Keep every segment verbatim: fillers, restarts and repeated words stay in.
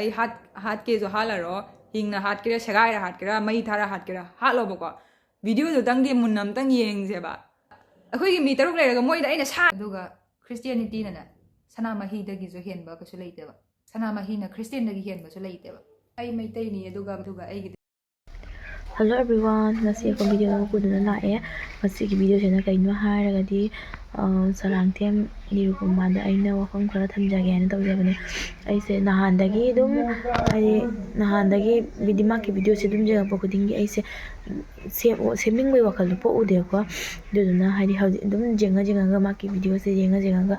ꯑꯩ ꯍꯥꯠ ꯍꯥꯠꯀꯦꯁꯨ ꯍꯥꯠꯂꯔꯣ, ꯍꯤꯡꯅ ꯍꯥꯠꯀꯦꯔꯥ, ꯁꯦꯒꯥꯏꯔ ꯍꯥꯠꯀꯦꯔꯥ, ꯃꯩ ꯊꯥꯔ ꯍꯥꯠꯀꯦꯔꯥ, ꯍꯥꯠꯂꯣꯕꯀꯣ꯫ ꯚꯤꯗꯤꯑꯣꯗꯨꯗꯪꯗꯤ ꯃꯨꯟꯅ ꯑꯝꯇꯪ ꯌꯦꯡꯁꯦꯕ꯫ ꯑꯩꯈꯣꯏꯒꯤ ꯃꯤ ꯇꯔꯨꯛ ꯂꯩꯔꯒ ꯃꯣꯏꯗ ꯑꯩꯅ ꯁꯥ ꯑꯗꯨꯒ ꯈ꯭ꯔꯤꯁꯇꯤꯌꯥꯅꯤꯇꯤꯅꯅꯦ, ꯁꯅꯥꯃꯍꯤꯗꯒꯤꯁꯨ ꯍꯦꯟꯕ ꯀꯩꯁꯨ ꯂꯩꯇꯦꯕ꯫ ꯁꯅꯥꯃꯍꯤꯅ ꯈ꯭ꯔꯤꯁꯇꯤꯌꯥꯟꯗꯒꯤ ꯍꯦꯟꯕꯁꯨ ꯂꯩꯇꯦꯕ꯫ ꯑꯩ ꯃꯩꯇꯩꯅꯤ, ꯑꯗꯨꯒ ꯑꯗꯨꯒ ꯑꯩꯒꯤꯗꯤ Hello everyone, ꯉꯁꯤ ꯑꯩꯈꯣꯏ ꯚꯤꯗꯤꯑꯣ ꯑꯃ ꯄꯨꯗꯨꯅ ꯂꯥꯛꯑꯦ꯫ ꯉꯁꯤꯒꯤ ꯚꯤꯗꯤꯑꯣꯁꯤꯅ ꯀꯩꯅꯣ ꯍꯥꯏꯔꯒꯗꯤ, ꯑ, ꯆꯔꯥꯡꯊꯦꯝ ꯅꯤꯔꯨꯄꯃꯥꯗ ꯑꯩꯅ ꯋꯥꯐꯝ ꯈꯔ ꯊꯝꯖꯒꯦ ꯍꯥꯏꯅ ꯇꯧꯖꯕꯅꯦ꯫ ꯑꯩꯁꯦ ꯅꯍꯥꯟꯗꯒꯤ ꯑꯗꯨꯝ, ꯍꯥꯏꯗꯤ, ꯅꯍꯥꯟꯗꯒꯤ ꯚꯤꯗꯤ-, ꯃꯥꯒꯤ ꯚꯤꯗꯤꯑꯣꯁꯦ ꯑꯗꯨꯝ ꯌꯦꯡꯉꯛꯄ ꯈꯨꯗꯤꯡꯒꯤ ꯑꯩꯁꯦ ꯁꯦꯝ-, ꯁꯦꯝꯅꯤꯡꯕꯒꯤ ꯋꯥꯈꯜꯗꯣ ꯄꯣꯛꯎꯗꯦꯀꯣ꯫ ꯑꯗꯨꯗꯨꯅ, ꯍꯥꯏꯗꯤ, ꯍꯧꯖꯤꯛ ꯑꯗꯨꯝ ꯌꯦꯡꯉ ꯌꯦꯡꯉꯒ ꯃꯥꯒꯤ ꯚꯤꯗꯤꯑꯣꯁꯦ ꯌꯦꯡꯉ ꯌꯦꯡꯉꯒ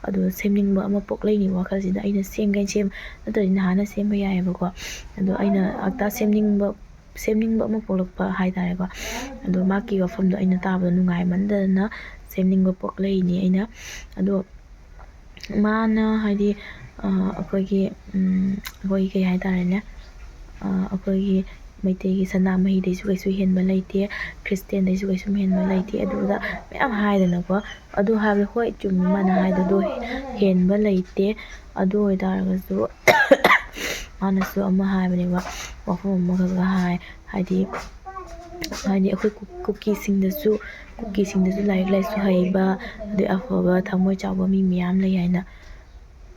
ꯑꯗꯣ ꯁꯦꯝꯅꯤꯡꯕ ꯑꯃ ꯄꯣꯛꯂꯛꯏꯅꯤ ꯋꯥꯈꯜꯁꯤꯗ꯫ ꯑꯩꯅ ꯁꯦꯝꯒꯦꯅ ꯁꯦꯝ-, ꯅꯠꯇ꯭ꯔꯗꯤ ꯅꯍꯥꯟꯅ ꯁꯦꯝꯕ ꯌꯥꯏꯑꯕꯀꯣ꯫ ꯑꯗꯣ ꯑꯩꯅ ꯍꯦꯛꯇ ꯁꯦꯝꯅꯤꯡꯕ, ꯁꯦꯝꯅꯤꯡꯕ ꯑꯃ ꯄꯣꯛꯂꯛꯄ ꯍꯥꯏꯇꯥꯔꯦꯀꯣ꯫ ꯑꯗꯣ ꯃꯥꯒꯤ ꯋꯥꯐꯝꯗꯣ ꯑꯩꯅ ꯇꯥꯕꯗ ꯅꯨꯡꯉꯥꯏꯃꯟꯗꯗꯅ ꯁꯦꯝꯅꯤꯡꯕ ꯄꯣꯛꯂꯛꯏꯅꯤ ꯑꯩꯅ꯫ ꯑꯗꯣ ꯃꯥꯅ, ꯍꯥꯏꯗꯤ, ꯑ, ꯑꯩꯈꯣꯏꯒꯤ, ꯎꯝ, ꯑꯩꯈꯣꯏꯒꯤ ꯀꯩ ꯍꯥꯏꯇꯥꯔꯦꯅꯦ, ꯑ, ꯑꯩꯈꯣꯏꯒꯤ ꯃꯩꯇꯩꯒꯤ ꯁꯅꯥꯃꯍꯤꯗꯩꯁꯨ ꯀꯩꯁꯨ ꯍꯦꯟꯕ ꯂꯩꯇꯦ, ꯈ꯭ꯔꯤꯁꯇꯦꯟꯗꯩꯁꯨ ꯀꯩꯁꯨ ꯍꯦꯟꯕ ꯂꯩꯇꯦ, ꯑꯗꯨꯗ ꯃꯌꯥꯝ ꯍꯥꯏꯗꯅꯀꯣ꯫ ꯑꯗꯨ ꯍꯥꯏꯕꯗꯤ ꯍꯣꯏ, ꯆꯨꯝꯃꯤ, ꯃꯥꯅ ꯍꯥꯏꯗꯣ ꯑꯗꯨ ꯍꯦꯟꯕ ꯂꯩꯇꯦ꯫ ꯑꯗꯨ ꯑꯣꯏꯇꯥꯔꯒꯁꯨ ꯃꯥꯅꯁꯨ ꯑꯃ ꯍꯥꯏꯕꯅꯦꯕ, ꯋꯥꯐꯝ ꯑꯃꯈꯛ ꯍꯥꯏ, ꯍꯥꯏꯗꯤ, ꯍꯥꯏꯗꯤ ꯑꯩꯈꯣꯏ ꯀꯨ-, ꯀꯨꯀꯤꯁꯤꯡꯗꯁꯨ, ꯀꯨꯀꯤꯁꯤꯡꯗꯁꯨ ꯂꯥꯏꯔꯤꯛ ꯂꯥꯏꯁꯨ ꯍꯩꯕ, ꯑꯗꯩ ꯑꯐꯕ ꯊꯃꯣꯏ ꯆꯥꯎꯕ ꯃꯤ ꯃꯌꯥꯝ ꯂꯩ ꯍꯥꯏꯅ,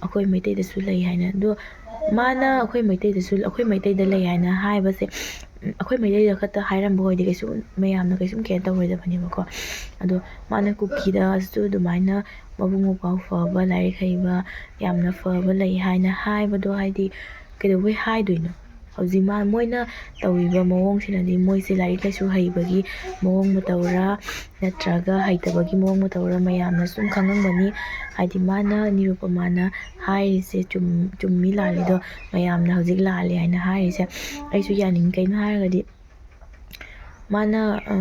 ꯑꯩꯈꯣꯏ ꯃꯩꯇꯩꯗꯁꯨ ꯂꯩ ꯍꯥꯏꯅ꯫ ꯑꯗꯣ ꯃꯥꯅ ꯑꯩꯈꯣꯏ ꯃꯩꯇꯩꯗꯁꯨ, ꯑꯩꯈꯣꯏ ꯃꯩꯇꯩꯗ ꯂꯩ ꯍꯥꯏꯅ ꯍꯥꯏꯕꯁꯦ, ꯎꯝ, ꯑꯩꯈꯣꯏ ꯃꯩꯇꯩꯗ ꯈꯛꯇ ꯍꯥꯏꯔꯝꯕ ꯑꯣꯏꯗꯤ ꯀꯩꯁꯨ, ꯃꯌꯥꯝꯅ ꯀꯩꯁꯨꯝ care ꯇꯧꯔꯣꯏꯗꯕꯅꯦꯕꯀꯣ꯫ ꯑꯗꯣ ꯃꯥꯅ ꯀꯨꯀꯤꯗꯁꯨ ꯑꯗꯨꯃꯥꯏꯅ ꯃꯕꯨꯡ ꯃꯧꯄ꯭ꯋꯥ ꯐꯕ, ꯂꯥꯏꯔꯤꯛ ꯍꯩꯕ, ꯌꯥꯝꯅ ꯐꯕ ꯂꯩ ꯍꯥꯏꯅ ꯍꯥꯏꯕꯗꯣ, ꯍꯥꯏꯗꯤ, ꯀꯩꯗꯧꯕꯩ ꯍꯥꯏꯗꯣꯏꯅꯣ? ꯍꯧꯖꯤꯛ ꯃꯥ-, ꯃꯣꯏꯅ ꯇꯧꯔꯤꯕ ꯃꯑꯣꯡꯁꯤꯅꯗꯤ ꯃꯣꯏꯁꯦ ꯂꯥꯏꯔꯤꯛ ꯂꯥꯏꯁꯨ ꯍꯩꯕꯒꯤ ꯃꯑꯣꯡ ꯃꯇꯧꯔ, ꯅꯠꯇ꯭ꯔꯒ ꯍꯩꯇꯕꯒꯤ ꯃꯑꯣꯡ ꯃꯇꯧꯔ, ꯃꯌꯥꯝꯅ ꯁꯨꯝ ꯈꯪꯉꯝꯒꯅꯤ꯫ ꯍꯥꯏꯗꯤ, ꯃꯥꯅ, ꯅꯤꯔꯨꯄꯃꯥꯅ ꯍꯥꯏꯔꯤꯁꯦ ꯆꯨꯝ-, ꯆꯨꯝꯃꯤ ꯂꯥꯜꯂꯤꯗꯣ ꯃꯌꯥꯝꯅ ꯍꯧꯖꯤꯛ ꯂꯥꯜꯂꯦ ꯍꯥꯏꯅ ꯍꯥꯏꯔꯤꯁꯦ ꯑꯩꯁꯨ ꯌꯥꯅꯤꯡꯉꯤ꯫ ꯀꯩꯅꯣ ꯍꯥꯏꯔꯒꯗꯤ, ꯃꯥꯅ, ꯑ,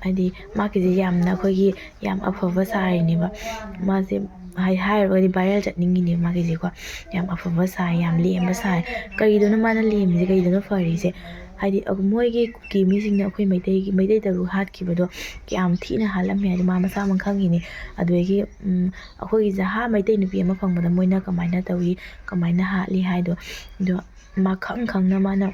ꯍꯥꯏꯗꯤ, ꯃꯥꯒꯤꯁꯦ ꯌꯥꯝꯅ ꯑꯩꯈꯣꯏꯒꯤ ꯌꯥꯝ ꯑꯐꯕ ꯁꯥꯔꯤꯅꯦꯕ꯫ ꯃꯥꯁꯦ ꯍꯥꯏ-, ꯍꯥꯏꯔꯨꯔꯒꯗꯤ viral ꯆꯠꯅꯤꯡꯉꯤꯅꯦꯕ ꯃꯥꯒꯤꯁꯦꯀꯣ꯫ ꯌꯥꯝ ꯑꯐꯕ ꯁꯥꯏ, ꯌꯥꯝ ꯂꯦꯝꯕ ꯁꯥꯏ꯫ ꯀꯔꯤꯗꯅꯣ ꯃꯥꯅ ꯂꯦꯝꯃꯤꯁꯦ, ꯀꯔꯤꯗꯅꯣ ꯐꯔꯤꯁꯦ? ꯍꯥꯏꯗꯤ, ꯑ, ꯃꯣꯏꯒꯤ ꯀꯨꯀꯤ ꯃꯤꯁꯤꯡꯅ ꯑꯩꯈꯣꯏ ꯃꯩꯇꯩꯒꯤ, ꯃꯩꯇꯩ ꯇꯔꯨꯛ ꯍꯥꯠꯈꯤꯕꯗꯣ ꯀꯌꯥꯝ ꯊꯤꯅ ꯍꯥꯠꯂꯝꯃꯦ ꯍꯥꯏꯗꯣ ꯃꯥ ꯃꯁꯥꯃꯛ ꯈꯪꯉꯤꯅꯤ꯫ ꯑꯗꯨꯗꯒꯤ, ꯎꯝ, ꯑꯩꯈꯣꯏꯒꯤ ꯖꯍꯥ ꯃꯩꯇꯩ ꯅꯨꯄꯤ ꯑꯃ ꯐꯪꯕꯗ ꯃꯣꯏꯅ ꯀꯃꯥꯏꯅ ꯇꯧꯏ, ꯀꯃꯥꯏꯅ ꯍꯥꯠꯂꯤ ꯍꯥꯏꯗꯣ, ꯑꯗꯣ ꯃꯥ ꯈꯪ ꯈꯪꯅ ꯃꯥꯅ,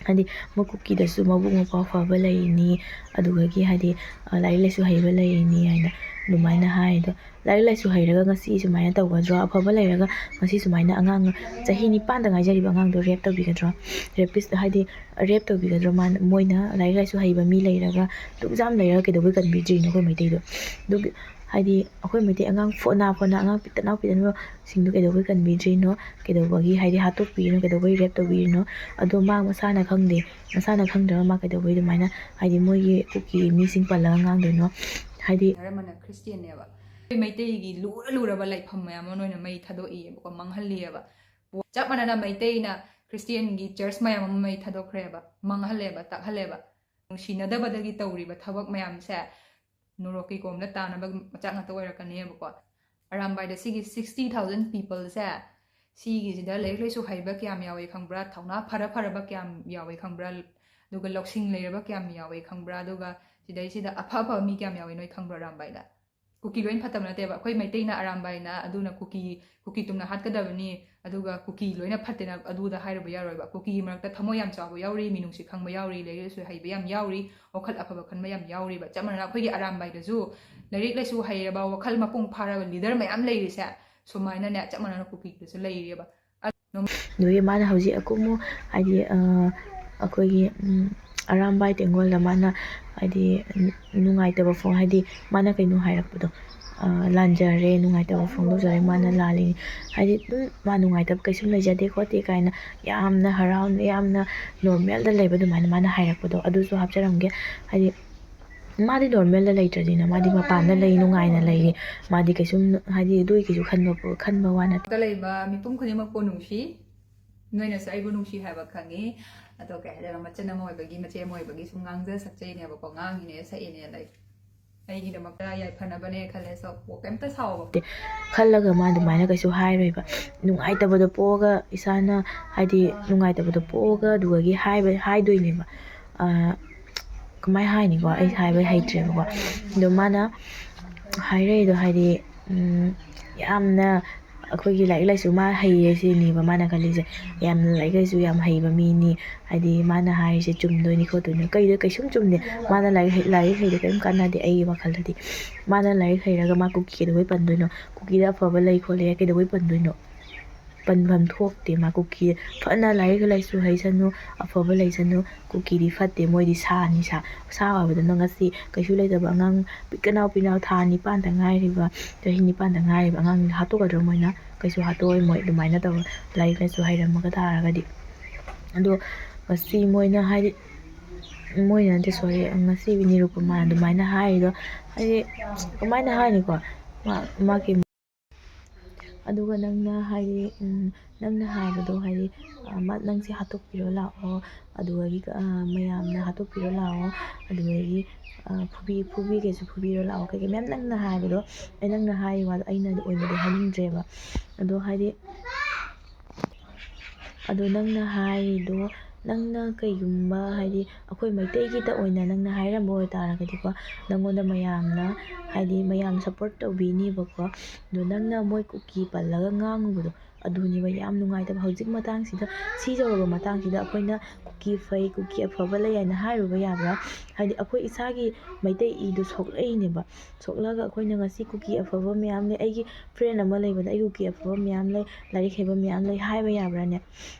ꯍꯥꯏꯗꯤ, ꯃꯣꯏ ꯀꯨꯀꯤꯗꯁꯨ ꯃꯕꯨꯛ ꯃꯄꯥꯎ ꯐꯕ ꯂꯩꯔꯤꯅꯤ, ꯑꯗꯨꯗꯒꯤ, ꯍꯥꯏꯗꯤ, ꯑ, ꯂꯥꯏꯔꯤꯛ ꯂꯥꯏꯁꯨ ꯍꯩꯕ ꯂꯩꯔꯤꯅꯤ ꯍꯥꯏꯅ ꯑꯗꯨꯃꯥꯏꯅ ꯍꯥꯏ꯫ ꯑꯗꯣ ꯂꯥꯏꯔꯤꯛ ꯂꯥꯏꯁꯨ ꯍꯩꯔꯒ ꯉꯁꯤ ꯁꯨꯃꯥꯏꯅ ꯇꯧꯒꯗ꯭ꯔꯣ? ꯑꯐꯕ ꯂꯩꯔꯒ ꯉꯁꯤ ꯁꯨꯃꯥꯏꯅ ꯑꯉꯥꯡ ꯆꯍꯤ ꯅꯤꯄꯥꯟꯗ ꯉꯥꯏꯖꯔꯤꯕ ꯑꯉꯥꯡꯗꯣ rape ꯇꯧꯕꯤꯒꯗ꯭ꯔꯣ? Rapist, ꯍꯥꯏꯗꯤ, rape ꯇꯧꯕꯤꯒꯗ꯭ꯔꯣ? ꯃꯥꯅ, ꯃꯣꯏꯅ ꯂꯥꯏꯔꯤꯛ ꯂꯥꯏꯁꯨ ꯍꯩꯕ ꯃꯤ ꯂꯩꯔꯒ, ꯑꯗꯨꯛ ꯌꯥꯝ ꯂꯩꯔꯒ ꯀꯩꯗꯧꯕꯩ ꯀꯟꯕꯤꯗ꯭ꯔꯤꯅꯣ ꯑꯩꯈꯣꯏ ꯃꯩꯇꯩꯗꯣ? ꯑꯗꯨꯒꯤ, ꯍꯥꯏꯗꯤ, ꯑꯩꯈꯣꯏ ꯃꯩꯇꯩ ꯑꯉꯥꯡ ꯐꯣꯅꯥ ꯐꯣꯅꯥ, ꯑꯉꯥꯡ ꯄꯤꯛꯇꯅꯥꯎ ꯄꯤꯛꯇꯅꯥꯎꯁꯤꯡꯗꯣ ꯀꯩꯗꯧꯕꯩ ꯀꯟꯕꯤꯗ꯭ꯔꯤꯅꯣ? ꯀꯩꯗꯧꯕꯒꯤ, ꯍꯥꯏꯗꯤ, ꯍꯥꯠꯇꯣꯛꯄꯤꯔꯤꯅꯣ? ꯀꯩꯗꯧꯕꯩ rape ꯇꯧꯕꯤꯔꯤꯅꯣ? ꯑꯗꯣ ꯃꯥ ꯃꯁꯥꯅ ꯈꯪꯗꯦ꯫ ꯃꯁꯥꯅ ꯈꯪꯗ꯭ꯔꯒ ꯃꯥ ꯀꯩꯗꯧꯕꯩ ꯑꯗꯨꯃꯥꯏꯅ, ꯍꯥꯏꯗꯤ, ꯃꯣꯏꯒꯤ ꯀꯨꯀꯤ ꯃꯤꯁꯤꯡ ꯄꯜꯂꯒ ꯉꯥꯡꯗꯣꯏꯅꯣ? ꯍꯥꯏꯗꯤ, ꯙꯔꯃꯅ ꯈ꯭ꯔꯤꯁꯇꯤꯌꯟꯅꯦꯕ꯫ ꯑꯩꯈꯣꯏ ꯃꯩꯇꯩꯒꯤ ꯂꯨꯔ ꯂꯨꯔꯕ ꯂꯥꯏꯐꯝ ꯃꯌꯥꯝ ꯑꯃ ꯅꯣꯏꯅ ꯃꯩ ꯊꯥꯗꯣꯛꯏꯌꯦꯕꯀꯣ, ꯃꯥꯡꯍꯜꯂꯤꯑꯕ꯫ ꯆꯞ ꯃꯥꯟꯅꯅ ꯃꯩꯇꯩꯅ ꯈ꯭ꯔꯤꯁꯇꯤꯌꯟꯒꯤ ꯆꯔꯆ ꯃꯌꯥꯝ ꯑꯃ ꯃꯩ ꯊꯥꯗꯣꯛꯈ꯭ꯔꯦꯕ, ꯃꯥꯡꯍꯜꯂꯦꯕ, ꯇꯥꯛꯍꯜꯂꯦꯕ꯫ ꯅꯨꯡꯁꯤꯅꯗꯕꯗꯒꯤ ꯇꯧꯔꯤꯕ ꯊꯕꯛ ꯃꯌꯥꯝꯁꯦ ꯅꯣꯔꯣꯛꯀꯤ ꯀꯣꯝꯗ ꯇꯥꯅꯕ ꯃꯆꯥꯛ ꯉꯥꯛꯇ ꯑꯣꯏꯔꯛꯀꯅꯦꯕꯀꯣ꯫ ꯑꯔꯥꯝꯕꯥꯏꯗ ꯁꯤꯒꯤ sixty thousand peopleꯁꯦ, ꯁꯤꯒꯤꯁꯤꯗ ꯂꯥꯏꯔꯤꯛ ꯂꯥꯏꯁꯨ ꯍꯩꯕ ꯀꯌꯥꯝ ꯌꯥꯎꯏ ꯈꯪꯕ꯭ꯔꯥ? ꯊꯧꯅꯥ ꯐꯔ ꯐꯔꯕ ꯀꯌꯥꯝ ꯌꯥꯎꯏ ꯈꯪꯕ꯭ꯔꯥ? ꯑꯗꯨꯒ ꯂꯧꯁꯤꯡ ꯂꯩꯔꯕ ꯀꯌꯥꯝ ꯌꯥꯎꯏ ꯈꯪꯕ꯭ꯔꯥ? ꯑꯗꯨꯒ ꯁꯤꯗꯩꯁꯤꯗ ꯑꯐ ꯑꯐꯕ ꯃꯤ ꯀꯌꯥꯝ ꯌꯥꯎꯏ ꯅꯣꯏ ꯈꯪꯕ꯭ꯔꯥ ꯑꯔꯥꯝꯕꯥꯏꯗ? ꯀꯨꯀꯤ ꯂꯣꯏꯅ ꯐꯠꯇꯕ ꯅꯠꯇꯦꯕ꯫ ꯑꯩꯈꯣꯏ ꯃꯩꯇꯩꯅ ꯑꯔꯥꯝꯕꯥꯏꯅ ꯑꯗꯨꯅ ꯀꯨꯀꯤ, ꯀꯨꯀꯤ ꯇꯨꯝꯅ ꯍꯥꯠꯀꯗꯕꯅꯤ, ꯑꯗꯨꯒ ꯀꯨꯀꯤ ꯂꯣꯏꯅ ꯐꯠꯇꯦꯅ ꯑꯗꯨꯗ ꯍꯥꯏꯔꯨꯕ ꯌꯥꯔꯣꯏꯕ꯫ ꯀꯨꯀꯤꯒꯤ ꯃꯔꯛꯇ ꯊꯃꯣꯏ ꯌꯥꯝ ꯆꯥꯎꯕ ꯌꯥꯎꯔꯤ, ꯃꯤꯅꯨꯡꯁꯤ ꯈꯪꯕ ꯌꯥꯎꯔꯤ, ꯂꯥꯏꯔꯤꯛ ꯂꯥꯏꯁꯨ ꯍꯩꯕ ꯌꯥꯝ ꯌꯥꯎꯔꯤ, ꯋꯥꯈꯜ ꯑꯐꯕ ꯈꯟꯕ ꯌꯥꯝ ꯌꯥꯎꯔꯤꯕ꯫ ꯆꯞ ꯃꯥꯟꯅꯅ ꯑꯩꯈꯣꯏꯒꯤ ꯑꯔꯥꯝꯕꯥꯏꯗꯁꯨ ꯂꯥꯏꯔꯤꯛ ꯂꯥꯏꯁꯨ ꯍꯩꯔꯕ, ꯋꯥꯈꯜ ꯃꯄꯨꯡ ꯐꯥꯔꯕ leader ꯃꯌꯥꯝ ꯂꯩꯔꯤꯁꯦ, ꯁꯨꯃꯥꯏꯅꯅꯦ, ꯆꯞ ꯃꯥꯟꯅꯅ ꯀꯨꯀꯤꯗꯁꯨ ꯂꯩꯔꯤꯑꯕ꯫ ꯑꯗꯨꯒꯤ ꯃꯥꯅ ꯍꯧꯖꯤꯛ ꯑꯀꯨꯝꯃꯨ, ꯍꯥꯏꯗꯤ, ꯑ, ꯑꯩꯈꯣꯏꯒꯤ, ꯎꯝ, ꯑꯔꯥꯝꯕꯥꯏ ꯇꯦꯡꯒꯣꯜꯗ ꯃꯥꯅ, ꯍꯥꯏꯗꯤ, ꯅꯨꯡꯉꯥꯏꯇꯕ ꯐꯣꯡ-, ꯍꯥꯏꯗꯤ, ꯃꯥꯅ ꯀꯩꯅꯣ ꯍꯥꯏꯔꯛꯄꯗꯣ, ꯑ, "ꯂꯥꯟꯖꯔꯦ, ꯅꯨꯡꯉꯥꯏꯇꯕ ꯐꯣꯡꯗꯣꯛꯆꯔꯦ, ꯃꯥꯅ ꯂꯥꯜꯂꯤꯅꯤ", ꯍꯥꯏꯗꯤ, ꯑꯗꯨꯝ ꯃꯥ ꯅꯨꯡꯉꯥꯏꯇꯕ ꯀꯩꯁꯨꯝ ꯂꯩꯖꯗꯦ ꯈꯣꯠꯇꯦ ꯀꯥꯏꯅ ꯌꯥꯝꯅ ꯍꯔꯥꯎꯅ, ꯌꯥꯝꯅ normalꯗ ꯂꯩꯕ ꯑꯗꯨꯃꯥꯏꯅ ꯃꯥꯅ ꯍꯥꯏꯔꯛꯄꯗꯣ, ꯑꯗꯨꯁꯨ ꯍꯥꯞꯆꯔꯝꯒꯦ꯫ ꯍꯥꯏꯗꯤ, ꯃꯥꯗꯤ normalꯗ ꯂꯩꯇ꯭ꯔꯗꯤꯅ, ꯃꯥꯗꯤ ꯃꯄꯥꯟꯗ ꯂꯩ, ꯅꯨꯡꯉꯥꯏꯅ ꯂꯩꯌꯦ꯫ ꯃꯥꯗꯤ ꯀꯩꯁꯨꯝ, ꯍꯥꯏꯗꯤ, ꯑꯗꯨꯒꯤ ꯀꯩꯁꯨ ꯈꯟꯕ, ꯈꯟꯕ ꯋꯥ ꯅꯠꯇꯦ꯫ ꯂꯩꯕ ꯃꯤꯄꯨꯝ ꯈꯨꯗꯤꯡꯃꯛꯄꯨ ꯅꯨꯡꯁꯤ, ꯅꯣꯏꯅꯁꯨ ꯑꯩꯕꯨ ꯅꯨꯡꯁꯤ ꯍꯥꯏꯕ ꯈꯪꯉꯤ꯫ ꯑꯗꯣ, ꯀꯩ ꯍꯥꯏꯗꯣꯏꯅꯣ, ꯃꯆꯤꯟ ꯑꯃ ꯑꯣꯏꯕꯒꯤ, ꯃꯆꯦ ꯑꯃ ꯑꯣꯏꯕꯒꯤ ꯁꯨꯝ ꯉꯥꯡꯖ ꯁꯛꯆꯩꯅꯦꯕꯀꯣ, ꯉꯥꯡꯉꯤꯅꯦ, ꯁꯛꯏꯅꯦ, ꯂꯩ꯫ ꯑꯩꯒꯤꯗꯃꯛꯇ ꯌꯥꯏꯐꯅꯕꯅꯦ ꯈꯜꯂꯦ꯫ So, ꯀꯩꯝꯇ ꯁꯥꯎꯕ ꯈꯜꯂꯒ ꯃꯥ ꯑꯗꯨꯃꯥꯏꯅ ꯀꯩꯁꯨ ꯍꯥꯏꯔꯣꯏꯕ꯫ ꯅꯨꯡꯉꯥꯏꯇꯕꯗꯣ ꯄꯣꯛꯑꯒ, ꯏꯁꯥꯅ ꯍꯥꯏꯗꯤ ꯅꯨꯡꯉꯥꯏꯇꯕꯗꯣ ꯄꯣꯛꯑꯒ ꯑꯗꯨꯗꯒꯤ ꯍꯥꯏꯕ ꯍꯥꯏꯗꯣꯏꯅꯦꯕ꯫ ꯀꯃꯥꯏ ꯍꯥꯏꯅꯤꯀꯣ, ꯑꯩ ꯍꯥꯏꯕ ꯍꯩꯇ꯭ꯔꯦꯕꯀꯣ꯫ ꯑꯗꯣ ꯃꯥꯅ ꯍꯥꯏꯔꯛꯏꯗꯣ ꯍꯥꯏꯗꯤ ꯌꯥꯝꯅ ꯑꯩꯈꯣꯏꯒꯤ ꯂꯥꯏꯔꯤꯛ ꯂꯥꯏꯁꯨ ꯃꯥ ꯍꯩꯌꯦ ꯁꯤꯅꯦꯕ ꯃꯥꯅ ꯈꯜꯂꯤꯁꯦ꯫ ꯌꯥꯝꯅ ꯂꯥꯏꯔꯤꯛ ꯂꯥꯏꯁꯨ ꯌꯥꯝ ꯍꯩꯕ ꯃꯤꯅꯤ, ꯍꯥꯏꯗꯤ ꯃꯥꯅ ꯍꯥꯏꯔꯤꯁꯦ ꯆꯨꯝꯗꯣꯏꯅꯤ ꯈꯣꯠꯇꯣꯏꯅꯤ꯫ ꯀꯩꯗ ꯀꯩꯁꯨꯝ ꯆꯨꯝꯗꯦ꯫ ꯃꯥꯅ ꯂꯥꯏꯔꯤꯛ ꯍꯩ- ꯂꯥꯏꯔꯤꯛ ꯍꯩꯗ ꯀꯔꯤꯝ ꯀꯥꯟꯅꯗꯦ ꯑꯩꯒꯤ ꯋꯥꯈꯜꯗꯗꯤ꯫ ꯃꯥꯅ ꯂꯥꯏꯔꯤꯛ ꯍꯩꯔꯒ ꯃꯥ ꯀꯨꯀꯤ ꯀꯩꯗꯧꯕꯩ ꯄꯟꯗꯣꯏꯅꯣ? ꯀꯨꯀꯤꯗ ꯑꯐꯕ ꯂꯩ ꯈꯣꯠꯂꯦ ꯀꯩꯗꯧꯕꯩ ꯄꯟꯗꯣꯏꯅꯣ? ꯄꯟꯐꯝ ꯊꯣꯛꯇꯦ꯫ ꯃꯥ ꯀꯨꯀꯤ ꯐꯅ ꯂꯥꯏꯔꯤꯛ ꯂꯥꯏꯁꯨ ꯍꯩꯁꯅꯨ, ꯑꯐꯕ ꯂꯩꯁꯅꯨ, ꯀꯨꯀꯤꯗꯤ ꯐꯠꯇꯦ꯫ ꯃꯣꯏꯗꯤ ꯁꯥꯅꯤ, ꯁꯥ ꯁꯥ ꯑꯣꯏꯕꯗꯨꯅ ꯉꯁꯤ ꯀꯩꯁꯨ ꯂꯩꯇꯕ ꯑꯉꯥꯡ ꯄꯤꯛꯀꯅꯥꯎ ꯄꯤꯅꯥꯎ ꯊꯥ ꯅꯤꯄꯥꯟꯗ ꯉꯥꯏꯔꯤꯕ, ꯆꯍꯤ ꯅꯤꯄꯥꯟꯗ ꯉꯥꯏꯔꯤꯕ ꯑꯉꯥꯡꯗꯨ ꯍꯥꯠꯇꯣꯛꯀꯗ꯭ꯔꯣ? ꯃꯣꯏꯅ ꯀꯩꯁꯨ ꯍꯥꯠꯇꯣꯛꯑꯣꯏ꯫ ꯃꯣꯏ ꯑꯗꯨꯃꯥꯏꯅ ꯇꯧꯔ ꯂꯥꯏꯔꯤꯛ ꯂꯥꯏꯁꯨ ꯍꯩꯔꯝꯃꯒ ꯇꯥꯔꯒꯗꯤ꯫ ꯑꯗꯣ ꯉꯁꯤ ꯃꯣꯏꯅ ꯍꯥꯏꯗꯤ ꯃꯣꯏꯅ ꯅꯠꯇꯦ, ꯁꯣꯔꯤ, ꯉꯁꯤ ꯅꯤꯔꯨꯄꯃꯥꯅ ꯑꯗꯨꯃꯥꯏꯅ ꯍꯥꯏꯔꯤꯗꯣ ꯍꯥꯏꯗꯤ ꯀꯃꯥꯏꯅ ꯍꯥꯏꯅꯤꯀꯣ? ꯃꯥ ꯃꯥꯒꯤ ꯑꯗꯨꯒ ꯅꯪꯅ ꯍꯥꯏꯗꯤ ꯅꯪꯅ ꯍꯥꯏꯕꯗꯣ ꯍꯥꯏꯗꯤ ꯅꯪꯁꯦ ꯍꯥꯠꯇꯣꯛꯄꯤꯔꯣ ꯂꯥꯛꯑꯣ, ꯑꯗꯨꯗꯒꯤ ꯃꯌꯥꯝꯅ ꯍꯥꯠꯇꯣꯛꯄꯤꯔꯣ ꯂꯥꯛꯑꯣ, ꯑꯗꯨꯗꯒꯤ ꯐꯨꯕꯤ ꯐꯨꯕꯤꯒꯦꯁꯨ ꯐꯨꯕꯤꯔꯣ ꯂꯥꯛꯑꯣ, ꯀꯩꯀꯩ ꯃꯌꯥꯝ ꯅꯪꯅ ꯍꯥꯏꯕꯗꯣ ꯑꯩ ꯅꯪꯅ ꯍꯥꯏꯔꯤ ꯋꯥꯗꯣ ꯑꯩꯅꯗꯤ ꯑꯣꯏꯅꯗꯤ ꯍꯥꯏꯅꯤꯡꯗ꯭ꯔꯦꯕ꯫ ꯑꯗꯣ ꯍꯥꯏꯗꯤ ꯑꯗꯣ ꯅꯪꯅ ꯍꯥꯏꯔꯤꯗꯣ ꯅꯪꯅ ꯀꯩꯒꯨꯝꯕ ꯍꯥꯏꯗꯤ ꯑꯩꯈꯣꯏ ꯃꯩꯇꯩꯒꯤꯗ ꯑꯣꯏꯅ ꯅꯪꯅ ꯍꯥꯏꯔꯝꯕ ꯑꯣꯏꯇꯥꯔꯒꯗꯤꯀꯣ, ꯅꯪꯉꯣꯟꯗ ꯃꯌꯥꯝꯅ ꯍꯥꯏꯗꯤ ꯃꯌꯥꯝ ꯁꯞꯄꯣꯔꯠ ꯇꯧꯕꯤꯅꯦꯕꯀꯣ꯫ ꯑꯗꯣ ꯅꯪꯅ ꯃꯣꯏ ꯀꯨꯀꯤ ꯄꯜꯂꯒ ꯉꯥꯡꯉꯨꯕꯗꯣ ꯑꯗꯨꯅꯦꯕ ꯌꯥꯝ ꯅꯨꯡꯉꯥꯏꯇꯕ꯫ ꯍꯧꯖꯤꯛ ꯃꯇꯥꯡꯁꯤꯗ ꯁꯤ ꯌꯧꯔꯕ ꯃꯇꯥꯡꯁꯤꯗ ꯑꯩꯈꯣꯏꯅ ꯀꯨꯀꯤ ꯐꯩ ꯀꯨꯀꯤ ꯑꯐꯕ ꯂꯩ ꯍꯥꯏꯅ ꯍꯥꯏꯔꯨꯕ ꯌꯥꯕ꯭ꯔꯥ? ꯍꯥꯏꯗꯤ ꯑꯩꯈꯣꯏ ꯏꯁꯥꯒꯤ ꯃꯩꯇꯩ ꯏꯗꯣ ꯁꯣꯛꯂꯛꯏꯅꯦꯕ꯫ ꯁꯣꯛꯂꯒ ꯑꯩꯈꯣꯏꯅ ꯉꯁꯤ ꯀꯨꯀꯤ ꯑꯐꯕ ꯃꯌꯥꯝ ꯂꯩ, ꯑꯩꯒꯤ ꯐ꯭ꯔꯦꯟ ꯑꯃ ꯂꯩꯕꯗ ꯑꯩ ꯀꯨꯀꯤ ꯑꯐꯕ ꯃꯌꯥꯝ ꯂꯩ, ꯂꯥꯏꯔꯤꯛ ꯍꯩꯕ ꯃꯌꯥꯝ ꯂꯩ ꯍꯥꯏꯕ ꯌꯥꯕ꯭ꯔꯥꯅꯦ?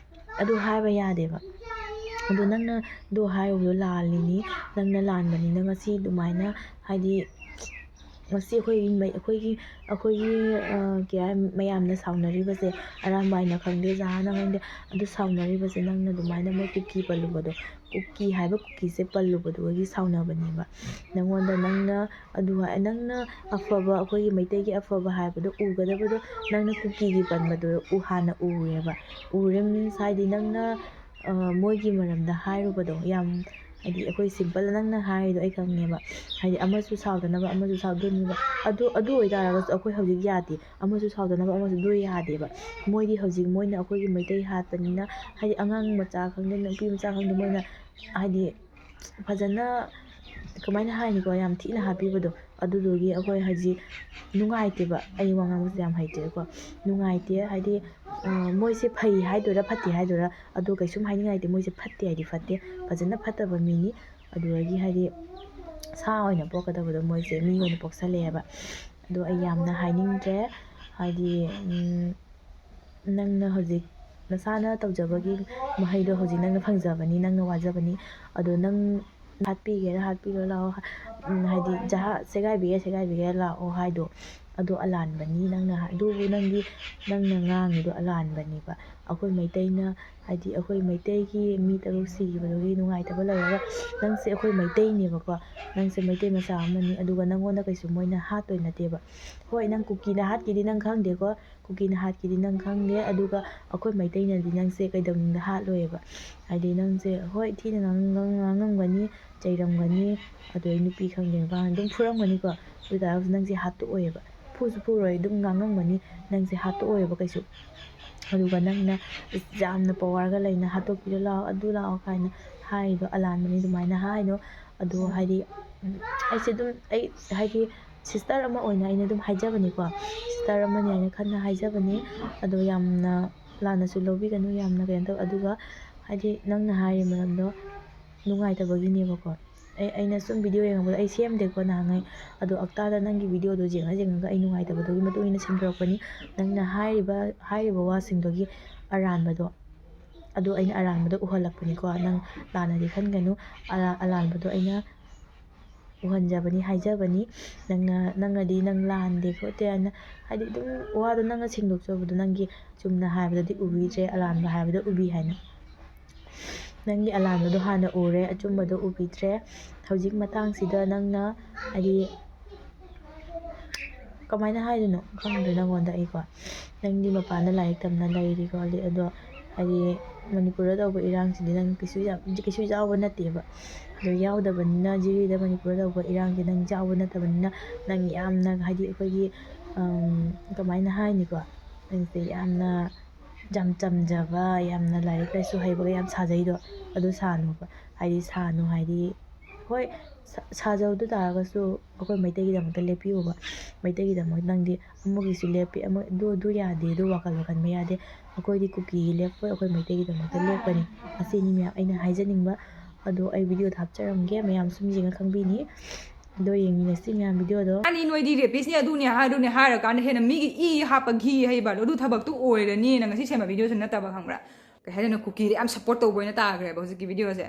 ꯑꯗꯨ ꯍꯥꯏꯕ ꯌꯥꯗꯦꯕ꯫ ꯑꯗꯣ ꯅꯪꯅ ꯑꯗꯨ ꯍꯥꯏꯔꯨꯕꯗꯣ ꯂꯥꯜꯂꯤꯅꯤ꯫ ꯅꯪꯅ ꯂꯥꯟꯕꯅꯤꯅ ꯉꯁꯤ ꯑꯗꯨꯃꯥꯏꯅ ꯍꯥꯏꯗꯤ ꯉꯁꯤ ꯑꯩꯈꯣꯏꯒꯤ ꯃꯩ- ꯑꯩꯈꯣꯏꯒꯤ ꯑꯩꯈꯣꯏꯒꯤ ꯀꯩ ꯍꯥꯏ ꯃꯌꯥꯝꯅ ꯁꯥꯎꯅꯔꯤꯕꯁꯦ, ꯑꯔꯥꯝꯕꯥꯏꯅ ꯈꯪꯗꯦ, ꯖꯍꯥꯅ ꯈꯪꯗꯦ, ꯑꯗꯨ ꯁꯥꯎꯅꯔꯤꯕꯁꯦ ꯅꯪꯅ ꯑꯗꯨꯃꯥꯏꯅ ꯃꯣꯏ ꯀꯨꯀꯤ ꯄꯜꯂꯨꯕꯗꯣ, ꯀꯨꯀꯤ ꯍꯥꯏꯕ ꯀꯨꯀꯤꯁꯦ ꯄꯜꯂꯨꯕꯗꯨꯒꯤ ꯁꯥꯎꯅꯕꯅꯦꯕ꯫ ꯅꯪꯉꯣꯟꯗ ꯅꯪꯅ ꯑꯗꯨ ꯍꯥꯏ- ꯅꯪꯅ ꯑꯐꯕ ꯑꯩꯈꯣꯏꯒꯤ ꯃꯩꯇꯩꯒꯤ ꯑꯐꯕ ꯍꯥꯏꯕꯗꯣ ꯎꯒꯗꯕꯗꯣ ꯅꯪꯅ ꯀꯨꯀꯤꯒꯤ ꯄꯟꯕꯗꯣ ꯎ- ꯍꯥꯟꯅ ꯎꯔꯦꯕ꯫ ꯎꯔꯦ means ꯍꯥꯏꯗꯤ ꯅꯪꯅ ꯃꯣꯏꯒꯤ ꯃꯔꯝꯗ ꯍꯥꯏꯔꯨꯕꯗꯣ ꯌꯥꯝ ꯍꯥꯏꯗꯤ ꯑꯩꯈꯣꯏ ꯁꯤꯝꯄꯜ ꯅꯪꯅ ꯍꯥꯏꯔꯤꯗꯣ ꯑꯩ ꯈꯪꯉꯦꯕ꯫ ꯍꯥꯏꯗꯤ ꯑꯃꯁꯨ ꯁꯥꯎꯗꯅꯕ ꯑꯃꯁꯨ ꯁꯥꯎꯗꯣꯏꯅꯦꯕ꯫ ꯑꯗꯨ, ꯑꯗꯨ ꯑꯣꯏꯇꯥꯔꯒꯁꯨ ꯑꯩꯈꯣꯏ ꯍꯧꯖꯤꯛ ꯌꯥꯗꯦ꯫ ꯑꯃꯁꯨ ꯁꯥꯎꯗꯅꯕ ꯑꯃꯁꯨ ꯑꯗꯨ ꯌꯥꯗꯦꯕ꯫ ꯃꯣꯏꯗꯤ ꯍꯧꯖꯤꯛ ꯃꯣꯏꯅ ꯑꯩꯈꯣꯏꯒꯤ ꯃꯩꯇꯩ ꯍꯥꯠꯄꯅꯤꯅ, ꯍꯥꯏꯗꯤ ꯑꯉꯥꯡ ꯃꯆꯥ ꯈꯪꯗꯦ, ꯅꯨꯄꯤ ꯃꯆꯥ ꯈꯪꯗꯦ, ꯃꯣꯏꯅ ꯍꯥꯏꯗꯤ ꯐꯖꯅ, ꯀꯃꯥꯏꯅ ꯍꯥꯏꯅꯤꯀꯣ, ꯌꯥꯝ ꯊꯤꯅ ꯍꯥꯠꯄꯤꯕꯗꯣ꯫ ꯑꯗꯨꯗꯨꯒꯤ ꯑꯩꯈꯣꯏ ꯍꯧꯖꯤꯛ ꯅꯨꯡꯉꯥꯏꯇꯦꯕ꯫ ꯑꯩ ꯋꯥ ꯉꯥꯡꯕꯁꯦ ꯌꯥꯝ ꯍꯩꯇ꯭ꯔꯦꯀꯣ꯫ ꯅꯨꯡꯉꯥꯏꯇꯦ ꯍꯥꯏꯗꯤ, ꯃꯣꯏꯁꯦ ꯐꯩ ꯍꯥꯏꯗꯣꯏꯔꯥ ꯐꯠꯇꯦ ꯍꯥꯏꯗꯣꯏꯔꯥ, ꯑꯗꯣ ꯀꯩꯁꯨꯝ ꯍꯥꯏꯅꯤꯡꯉꯥꯏ ꯂꯩꯇꯦ꯫ ꯃꯣꯏꯁꯦ ꯐꯠꯇꯦ ꯍꯥꯏꯗꯤ ꯐꯠꯇꯦ, ꯐꯖꯅ ꯐꯠꯇꯕ ꯃꯤꯅꯤ꯫ ꯑꯗꯨꯗꯒꯤ ꯍꯥꯏꯗꯤ ꯁꯥ ꯑꯣꯏꯅ ꯄꯣꯛꯀꯗꯕꯗꯣ ꯃꯣꯏꯁꯦ ꯃꯤ ꯑꯣꯏꯅ ꯄꯣꯛꯁꯜꯂꯛꯑꯦꯕ꯫ ꯑꯗꯣ ꯑꯩ ꯌꯥꯝꯅ ꯍꯥꯏꯅꯤꯡꯗ꯭ꯔꯦ꯫ ꯍꯥꯏꯗꯤ, ꯅꯪꯅ ꯍꯧꯖꯤꯛ ꯅꯁꯥꯅ ꯇꯧꯖꯕꯒꯤ ꯃꯍꯩꯗꯣ ꯍꯧꯖꯤꯛ ꯅꯪꯅ ꯐꯪꯖꯕꯅꯤ, ꯅꯪꯅ ꯋꯥꯖꯕꯅꯤ꯫ ꯑꯗꯣ ꯅꯪ ꯍꯥꯠꯄꯤꯒꯦꯔꯥ ꯍꯥꯠꯄꯤꯔꯣ ꯂꯥꯛꯑꯣ, ꯍꯥꯏꯗꯤ ꯖꯍꯥ-, ꯁꯦꯒꯥꯏꯕꯤꯒꯦ ꯁꯦꯒꯥꯏꯕꯤꯒꯦ ꯂꯥꯛꯑꯣ ꯍꯥꯏꯗꯣ, ꯑꯗꯣ ꯑꯂꯥꯟꯕꯅꯤ ꯅꯪꯅ ꯍꯥꯏ-, ꯑꯗꯨꯕꯨ ꯅꯪꯒꯤ, ꯅꯪꯅ ꯉꯥꯡꯉꯤꯗꯣ ꯑꯂꯥꯟꯕꯅꯦꯕ꯫ ꯑꯩꯈꯣꯏ ꯃꯩꯇꯩꯅ, ꯍꯥꯏꯗꯤ ꯑꯩꯈꯣꯏ ꯃꯩꯇꯩꯒꯤ ꯃꯤ ꯇꯔꯨꯛ ꯁꯤꯈꯤꯕꯗꯨꯒꯤ ꯅꯨꯡꯉꯥꯏꯇꯕ ꯂꯩꯔꯒ, ꯅꯪꯁꯦ ꯑꯩꯈꯣꯏ ꯃꯩꯇꯩꯅꯦꯕꯀꯣ, ꯅꯪꯁꯦ ꯃꯩꯇꯩ ꯃꯆꯥ ꯑꯃꯅꯤ, ꯑꯗꯨꯒ ꯅꯪꯉꯣꯟꯗ ꯀꯩꯁꯨ ꯃꯣꯏꯅ ꯍꯥꯠꯇꯣꯏ ꯅꯠꯇꯦꯕ꯫ ꯍꯣꯏ, ꯅꯪ ꯀꯨꯀꯤꯅ ꯍꯥꯠꯈꯤꯗꯤ ꯅꯪ ꯈꯪꯗꯦꯀꯣ, ꯀꯨꯀꯤꯅ ꯍꯥꯠꯈꯤꯗꯤ ꯅꯪ ꯈꯪꯗꯦ, ꯑꯗꯨꯒ ꯑꯩꯈꯣꯏ ꯃꯩꯇꯩꯅꯗꯤ ꯅꯪꯁꯦ ꯀꯩꯗꯧꯅꯨꯡꯗ ꯍꯥꯠꯂꯣꯏꯕ꯫ ꯍꯥꯏꯗꯤ ꯅꯪꯁꯦ ꯍꯣꯏ ꯊꯤꯅ ꯉꯥꯡ-, ꯉꯥꯡ-, ꯉꯥꯡꯉꯝꯒꯅꯤ, ꯆꯩꯔꯝꯒꯅꯤ, ꯑꯗꯨꯗꯩ ꯅꯨꯄꯤ ꯈꯪꯗꯦ ꯅꯨꯄꯥ ꯈꯪꯗꯦ ꯑꯗꯨꯝ ꯐꯨꯔꯝꯒꯅꯤꯀꯣ, ꯑꯗꯨ ꯑꯣꯏ ꯇꯥꯔꯒꯁꯨ ꯅꯪꯁꯦ ꯍꯥꯠꯇꯣꯛꯑꯣꯏꯕ꯫ ꯐꯨꯁꯨ ꯐꯨꯔꯣꯏ, ꯑꯗꯨꯝ ꯉꯥꯡꯉꯝꯒꯅꯤ, ꯅꯪꯁꯦ ꯍꯥꯠꯇꯣꯛꯑꯣꯏꯕ ꯀꯩꯁꯨ꯫ ꯑꯗꯨꯒ ꯅꯪꯅ ꯌꯥꯝꯅ ꯄꯋꯥꯔꯒ ꯂꯩꯅ ꯍꯥꯠꯇꯣꯛꯄꯤꯔꯣ ꯂꯥꯛꯑꯣ, ꯑꯗꯨ ꯂꯥꯛꯑꯣ ꯀꯥꯏꯅ ꯍꯥꯏꯔꯤꯗꯣ ꯑꯂꯥꯟꯕꯅꯤ, ꯑꯗꯨꯃꯥꯏꯅ ꯍꯥꯏꯅꯣ꯫ ꯑꯗꯣ ꯍꯥꯏꯗꯤ, ꯎꯝ, ꯑꯩꯁꯦ ꯑꯗꯨꯝ, ꯑꯩ ꯍꯥꯏꯗꯤ ꯁꯤꯁꯇꯔ ꯑꯃ ꯑꯣꯏꯅ ꯑꯩꯅ ꯑꯗꯨꯝ ꯍꯥꯏꯖꯕꯅꯤꯀꯣ, ꯁꯤꯁꯇꯔ ꯑꯃꯅꯤ ꯍꯥꯏꯅ ꯈꯟꯅ ꯍꯥꯏꯖꯕꯅꯤ꯫ ꯑꯗꯣ ꯌꯥꯝꯅ ꯂꯥꯟꯅꯁꯨ ꯂꯧꯕꯤꯒꯅꯨ, ꯌꯥꯝꯅ ꯀꯩꯅꯣ ꯇꯧ, ꯑꯗꯨꯒ ꯍꯥꯏꯗꯤ ꯅꯪꯅ ꯍꯥꯏꯔꯤꯕ ꯃꯔꯝꯗꯣ ꯅꯨꯡꯉꯥꯏꯇꯕꯒꯤꯅꯦꯕꯀꯣ꯫ ꯑꯩ, ꯑꯩꯅ ꯁꯨꯝ ꯚꯤꯗꯤꯑꯣ ꯌꯦꯡꯉꯛꯄꯗ, ꯑꯩ ꯁꯦꯝꯗꯦꯀꯣ ꯅꯍꯥꯟꯉꯩ, ꯑꯗꯣ ꯑꯛꯇꯥꯗ ꯅꯪꯒꯤ ꯚꯤꯗꯤꯑꯣꯗꯣ ꯌꯦꯡꯉ ꯌꯦꯡꯉꯒ ꯑꯩ ꯅꯨꯡꯉꯥꯏꯇꯕꯗꯨꯒꯤ ꯃꯇꯨꯡ ꯏꯟꯅ ꯁꯦꯝꯗꯣꯔꯛꯄꯅꯤ꯫ ꯅꯪꯅ ꯍꯥꯏꯔꯤꯕ, ꯍꯥꯏꯔꯤꯕ ꯋꯥꯁꯤꯡꯗꯨꯒꯤ ꯑꯔꯥꯟꯕꯗꯣ, ꯑꯗꯨ ꯑꯩꯅ ꯑꯔꯥꯟꯕꯗꯣ ꯎꯍꯜꯂꯛꯄꯅꯤꯀꯣ꯫ ꯅꯪ ꯂꯥꯟꯅꯗꯤ ꯈꯟꯒꯅꯨ, ꯑꯔꯥ-, ꯑꯔꯥꯟꯕꯗꯣ ꯑꯩꯅ ꯎꯍꯟꯖꯕꯅꯤ, ꯍꯥꯏꯖꯕꯅꯤ꯫ ꯅꯪꯅ, ꯅꯪꯅꯗꯤ ꯅꯪ ꯂꯥꯟꯗꯦ ꯈꯣꯠꯇꯦ ꯍꯥꯏꯅ, ꯍꯥꯏꯗꯤ ꯑꯗꯨꯝ ꯋꯥꯗꯣ ꯅꯪꯅ ꯁꯦꯡꯗꯣꯛꯆꯕꯗꯣ, ꯅꯪꯒꯤ ꯆꯨꯝꯅ ꯍꯥꯏꯕꯗꯗꯤ ꯎꯕꯤꯗ꯭ꯔꯦ, ꯑꯔꯥꯟꯕ ꯍꯥꯏꯕꯗ ꯎꯕꯤ ꯍꯥꯏꯅ꯫ ꯅꯪꯒꯤ ꯑꯂꯥꯟꯕꯗꯣ ꯍꯥꯟꯅ ꯎꯔꯦ, ꯑꯆꯨꯝꯕꯗꯣ ꯎꯕꯤꯗ꯭ꯔꯦ꯫ ꯍꯧꯖꯤꯛ ꯃꯇꯥꯡꯁꯤꯗ ꯅꯪꯅ, ꯍꯥꯏꯗꯤ, ꯀꯃꯥꯏꯅ ꯍꯥꯏꯗꯣꯏꯅꯣ ꯈꯪꯗ꯭ꯔꯦ ꯅꯪꯉꯣꯟꯗ ꯑꯩꯀꯣ꯫ ꯅꯪꯗꯤ ꯃꯄꯥꯟꯗ ꯂꯥꯏꯔꯤꯛ ꯇꯝꯅ ꯂꯩꯔꯤ ꯈꯣꯠꯂꯤ, ꯑꯗꯣ ꯍꯥꯏꯗꯤ ꯃꯅꯤꯄꯨꯔꯗ ꯇꯧꯕ ꯏꯔꯥꯡꯁꯤꯗꯤ ꯅꯪ ꯀꯩꯁꯨ ꯌꯥꯝ, ꯀꯩꯁꯨ ꯌꯥꯎꯕ ꯅꯠꯇꯦꯕ꯫ ꯑꯗꯣ ꯌꯥꯎꯗꯕꯅꯤꯅ, ꯖꯤꯔꯤꯗ ꯃꯅꯤꯄꯨꯔꯗ ꯇꯧꯕ ꯏꯔꯥꯡꯁꯦ ꯅꯪ ꯌꯥꯎꯕ ꯅꯠꯇꯕꯅꯤꯅ, ꯅꯪ ꯌꯥꯝꯅ, ꯍꯥꯏꯗꯤ ꯑꯩꯈꯣꯏꯒꯤ, ꯑꯝ, ꯀꯃꯥꯏꯅ ꯍꯥꯏꯅꯤꯀꯣ, ꯅꯪꯁꯦ ꯌꯥꯝꯅ ꯌꯥꯝ ꯆꯝꯖꯕ, ꯌꯥꯝꯅ ꯂꯥꯏꯔꯤꯛ ꯂꯥꯏꯁꯨ ꯍꯩꯕꯒ ꯌꯥꯝ ꯁꯥꯖꯩꯗꯣ, ꯑꯗꯨ ꯁꯥꯅꯨꯕ꯫ ꯍꯥꯏꯗꯤ ꯁꯥꯅꯨ ꯍꯥꯏꯗꯤ, ꯍꯣꯏ, ꯁꯥ-, ꯁꯥꯖꯧꯗ ꯇꯥꯔꯒꯁꯨ ꯑꯩꯈꯣꯏ ꯃꯩꯇꯩꯒꯤꯗꯃꯛꯇ ꯂꯦꯞꯄꯤꯌꯣꯕ꯫ ꯃꯩꯇꯩꯒꯤꯗꯃꯛ ꯅꯪꯗꯤ ꯑꯃꯒꯤꯁꯨ ꯂꯦꯞꯄꯤ, ꯑꯃ, ꯑꯗꯨ, ꯑꯗꯨ ꯌꯥꯗꯦ, ꯑꯗꯨ ꯋꯥꯈꯜ ꯈꯟꯕ ꯌꯥꯗꯦ꯫ ꯑꯩꯈꯣꯏꯗꯤ ꯀꯨꯀꯤꯒꯤ ꯂꯦꯞꯄꯣꯏ, ꯑꯩꯈꯣꯏ ꯃꯩꯇꯩꯒꯤꯗꯃꯛꯇ ꯂꯦꯞꯀꯅꯤ꯫ ꯑꯁꯤꯅꯤ ꯃꯌꯥꯝ ꯑꯩꯅ ꯍꯥꯏꯖꯅꯤꯡꯕ꯫ ꯑꯗꯣ ꯑꯩ ꯚꯤꯗꯤꯑꯣꯗ ꯍꯥꯞꯆꯔꯝꯒꯦ, ꯃꯌꯥꯝꯁꯨ ꯌꯦꯡꯉ ꯈꯪꯕꯤꯅꯤ꯫ ꯑꯗꯣ ꯌꯦꯡꯃꯤꯟꯅꯁꯤ ꯃꯌꯥꯝ ꯚꯤꯗꯤꯑꯣꯗꯣ꯫ ꯑꯅꯤ ꯅꯣꯏꯗꯤ ꯔꯦꯄꯤꯁꯅꯦ, ꯑꯗꯨꯅꯦ, ꯑꯗꯨꯅꯦ ꯍꯥꯏꯔꯀꯥꯟꯗ ꯍꯦꯟꯅ ꯃꯤꯒꯤ ꯏ ꯍꯥꯞꯄ ꯘꯤ ꯍꯩꯕ ꯑꯗꯨ ꯊꯕꯛꯇꯨ ꯑꯣꯏꯔꯅꯤꯅ ꯉꯁꯤ ꯁꯦꯝꯕ ꯚꯤꯗꯤꯑꯣꯁꯨ ꯅꯠꯇꯕ, ꯈꯪꯕ꯭ꯔꯥ? ꯀꯩ ꯍꯥꯏꯗꯣꯏꯅꯣ, ꯀꯨꯀꯤꯗ ꯌꯥꯝ ꯁꯞꯄꯣꯔꯠ ꯇꯧꯕ ꯑꯣꯏꯅ ꯇꯥꯈ꯭ꯔꯦꯕ ꯍꯧꯖꯤꯛꯀꯤ ꯚꯤꯗꯤꯑꯣꯁꯦ꯫